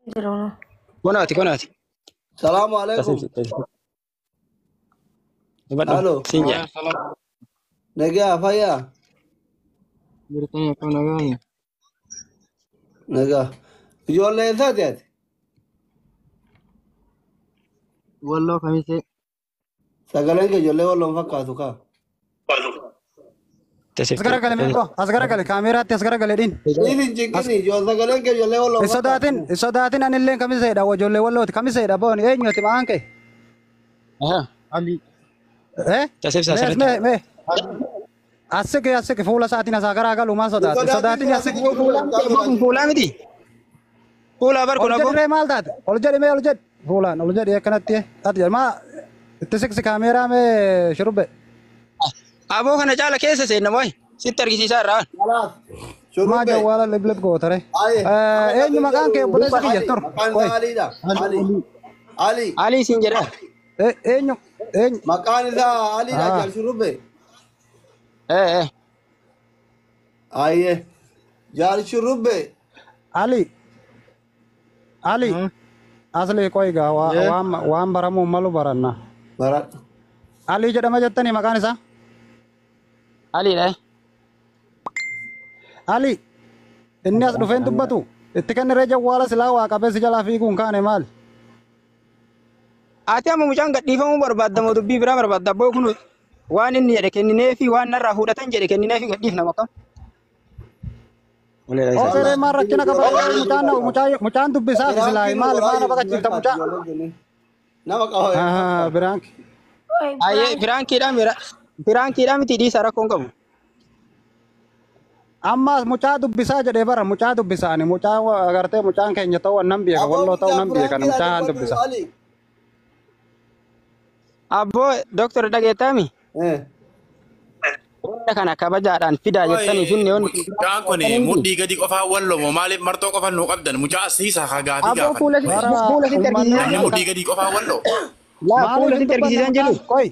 Jiru. Kunooti kunooti. Salaamu alaikum. Dubbadhu. Halo. Siin jedha. Nagaa fayyaa. Jirtanii akkam nagaani? Nagaa. Ijoollee eessaati ati? Walloo kamisee. Sagaleen kee ijoollee walloon fakkaatu kaa. As garagale meeqoo as garagale kaameraatti as garagale dhiin. Dhiin hin cinqini ijoollee sagaleen kee ijoollee walloon Hin sodaatin hin sodaatin anilleen kamiseedha ijoollee wallooti kamiseedha booni eenyuti ma'aan kee. Ali. Eh? Tasibsa Mee asirratti. mee mee. Asiki asiki fuula isaatiin asaa garagalu maal sodaate hin sodaatin asiki. Kun fuulaa miti. Fuulaa bar Ol kun jedhi aboo. ree maal taate ol jedhi mee ol jedhi fuulaan ol jedhi akkanatti ati jedhi maa itti siqsi kaameeraa mee shurbe. Aboo kana caala keessa seenna mooyi. Sitti argisiisaa irraa. Kalaas. Maa Shurrubbee. jawwaala liblib gootare. Aye. Eenyu maqaan kee obboleessa kiyya tur. Maqaan Qoy. isaa Aliidha. Ali. Ali. Alii siin jedha. Eenyu eenyu. Maqaan isaa Aliidha Ah. jaal shurrubbee. Eh eh. Aye. Jaal shurrubbee. Ali. Ali. Asli qoy gaa waan waan baramuu malu baranna. Baradhu. Ali jedhama jettanii maqaan isaa? Aliidha. Ali. Inni as dhufeen dubbatu. Itti kenniree jawwaala silaa waa qabeessi jalaa fiiguun kaane maali? Ati amma mucaan gadhiifamuu barbaadda moo dubbii biraa barbaadda? Abboo kun waan inni jedhe kennineefi waan narraa fuudhatan jedhe kennineefi gadhiifna makam. Oferee maal rakkina qaba? Mucaan mucaan dubbisaa fi silaa maali maana baqachiifta mucaa? Nama qaba. Biraanki. Ayyee biraankiidhaan biraankiidhaan miti dhiisaa rakkoon qabu. Ammas mucaa dubbisaa jedhee bara mucaa dubbisaani mucaa agartee mucaan keenya ta'uu nan beeka walloo ta'uu nan beeka mucaan dubbisa. Abboo doktor dhageettaami? Wanta kana kabajaadhaan fidaa jettanii finne wanni kun. Mucaan kun mudhii gadi qofaa wallomo maaliif martoo qofan nuu qabdan mucaa asiisaa haa gaafii Abboo gaafan. fuula fuula sitti Namni argisiisan. mudhii gadi qofaa walloo. Laa fuula Maaliif hin sitti dubbanne argisiisan mucaan? jedhu. Qoy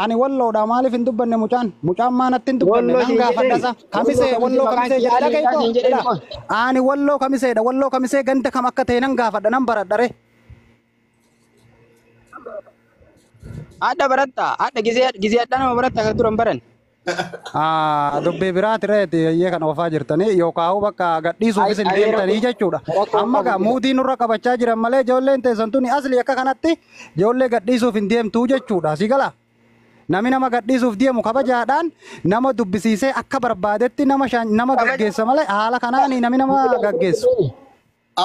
ani walloodha maaliif hin dubbanne mucaan? Mucaan maanatti hin dubbanne Walloo nan siin gaafadha jedheen. isa. Kamisee Walloo walloo kamisee kamisee maqaan jedhe kee dhaga'i Aliidhaa siin jedheen koo. Ani walloo kamiseedha walloo kamisee ganda kam akka ta'e nan gaafadha nan baradha re. Adda baratta adda gizee gizee adda nama baratta kan duran baran. Dubbii biraati reeti eeyyee kan oofaa jirtanii yookaan bakka gadhiisuufis hin deemtanii jechuudha. Amma gaa muudii nurra qabachaa jiran malee ijoolleen teessan tuni asli akka kanatti ijoollee gadhiisuuf hin deemtuu jechuudha. Si gala? Nami nama gadhiisuuf deemu kabajaadhaan nama dubbisiisee akka barbaadetti nama nama gaggeessa malee haala kanaan nami nama gaggeessu.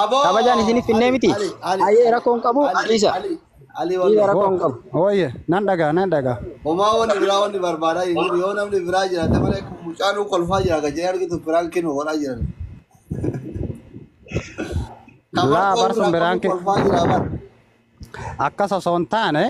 Aboo. Kabajaan isiniif finnee miti. Ayyee rakkoon qabu dhiisa. Ali. Ali Dhiisa walloo. rakkoon qabu. Ooyye nan dhagaa nan dhagaa. Homaa wanni biraa wanni barbaadaa hin jiru yoo namni biraa jiraate malee mucaan kolfaa jira gajjee argitu biraankiin godhaa jiran. Laa barsun biraanki Kolfaa jira bar. akkas osoo hin taane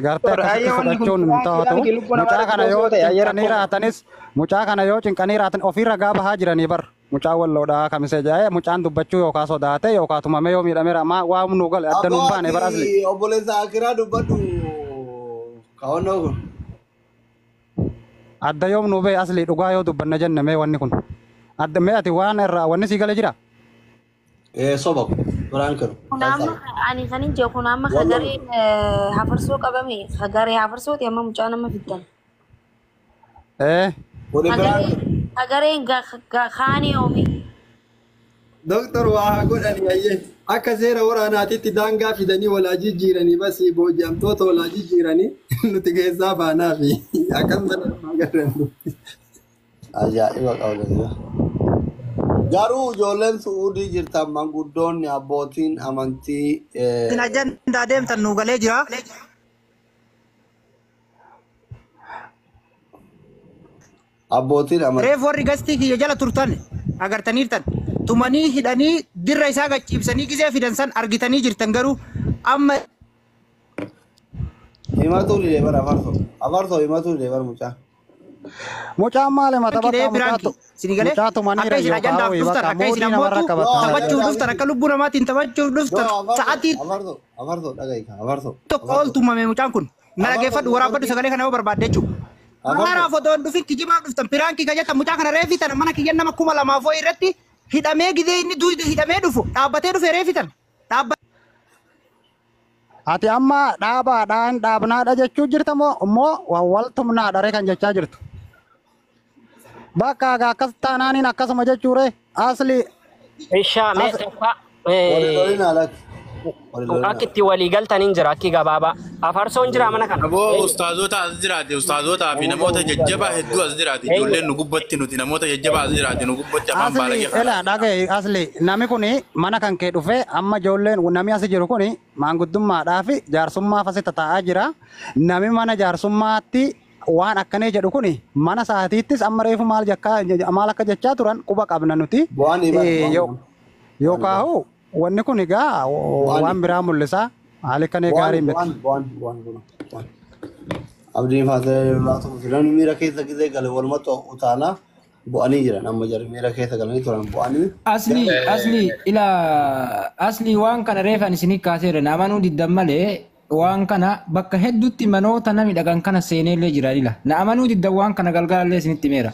gartee akkasitti Ayyee wanni kun fudhachuun hin biraankiidhaan taatu. miti lubbuu namaa Mucaa kana rakkoo yoo ta'e ayyee cinqanii rakkoon qabu. raatanis mucaa kana yoo cinqanii raatan ofirra gaa bahaa jiranii bar. Mucaa walloodhaa kamisee jedhee mucaan dubbachuu yookaan sodaate yookaan tumamee yoo miidhameera maa waa nu gale adda Aboo nuun baane bar asli. ati obboleessa akiraa dubbadhu kaawwannoo kun. Adda yoom nu bee asli dhugaa yoo dubbanna jenne mee wanni kun. Adda mee ati waan irraa wanni sii gale jira. Ee soba kun biraankiin. Kun amma ani kan hin jiru kun amma hagareen hafarsoo qabame hagaree hafarsooti amma mucaa nama fiddan. Ee Kuni biraankiin. Hagareen kaanii oomi. Doktor waa haa godhani ayyee akka seera waraanaatitti daangaa fidanii walaa jijjiiranii bas booji'amtoota walaa jijjiiranii nuti keessaa baanaa fi akkasuma nama agarran. Ajaa'iba qabda. Garuu ijoolleen Su'uudii jirtan manguddoonni abbootiin amantii Isin ajandaa deemtan nuu galee jira. Abbootiin amantii. Reef warri gastii kiyya jala turtan agartaniirtan tumanii hidhanii dirra isaa gachiibsanii gizee fidan san argitanii jirtan garuu amma Himatuu dide bara afarsoo. Afarsoo himatuu dide bara mucaa. Mucaan maali mata Biraanki bakka biraanki isin galee mucaa tumaniira akka isin yookaan ajandaaf hawwii dhuftan bakka akka isin muudii namarra ammootu qabatan. taphachuuf dhuftan akka lubbuu namaatiin taphachuuf dhuftan sa'aatii Afarsoo afarsoo dhaga'i afarsoo. tokko ol tumame mucaan kun na dhaggeeffadhu waraabbadhu sagalee kana yoo barbaadde jechuudha. Maraaf otoo hin dhufin kijibaaf dhuftan piraankii kan jettan mucaa kana reefi tana mana kiyyan nama 2000 irratti hidhamee gizee inni hidhamee dhufu dhaabbatee dhufe reefi tana. Dhaabba Ati amma dhaabaadhaan dhaabnaadha jechuu jirta moo immoo wal tumnaadha ree kan jechaa jirtu. Bakka egaa akkas taanaaniin akkasuma jechuure asli Ishaa mee as tokko Walii lolin alatti. Walii lolin akka itti walii galtaniin jira akki gabaabaa. Afarsoon jira mana kana. Aboo ustaazota as jiraate ustaazotaa fi namoota jajjabaa hedduu as jiraate ijoolleen nu gubbatti nuti namoota jajjabaa as jiraate nu gubbatti afaan asli baalagee ela dhagaye asli nami kuni mana kan kee dhufee amma ijoolleen nami asi jiru kuni maanguddummaadhaa fi jaarsummaaf asi tataa'aa jira. Nami mana jaarsummaatti waan akkanee jedhu kuni mana saatiittis amma reefu maal jakkaa maal akka jechaa turan quba qabna nuti. Bu'aan ibaa. Yookaahu wanni kun egaa waan biraa mul'isa. Haali kanee gaarii miti. Bu'aan bu'aan bu'aan. Abdiin faasila laatu filan miira keessa gisee gale walumatti utaalaa bu'anii jiran amma jarri miira keessa galanii turan bu'anii. Asli asli ila asli waan kana reefan isinii kaaseera na amanuu diddan malee waan kana bakka hedduutti manoota nami dhaqan kana seeneellee jira ila na amanuu diddan waan kana galgalallee isinitti himeera.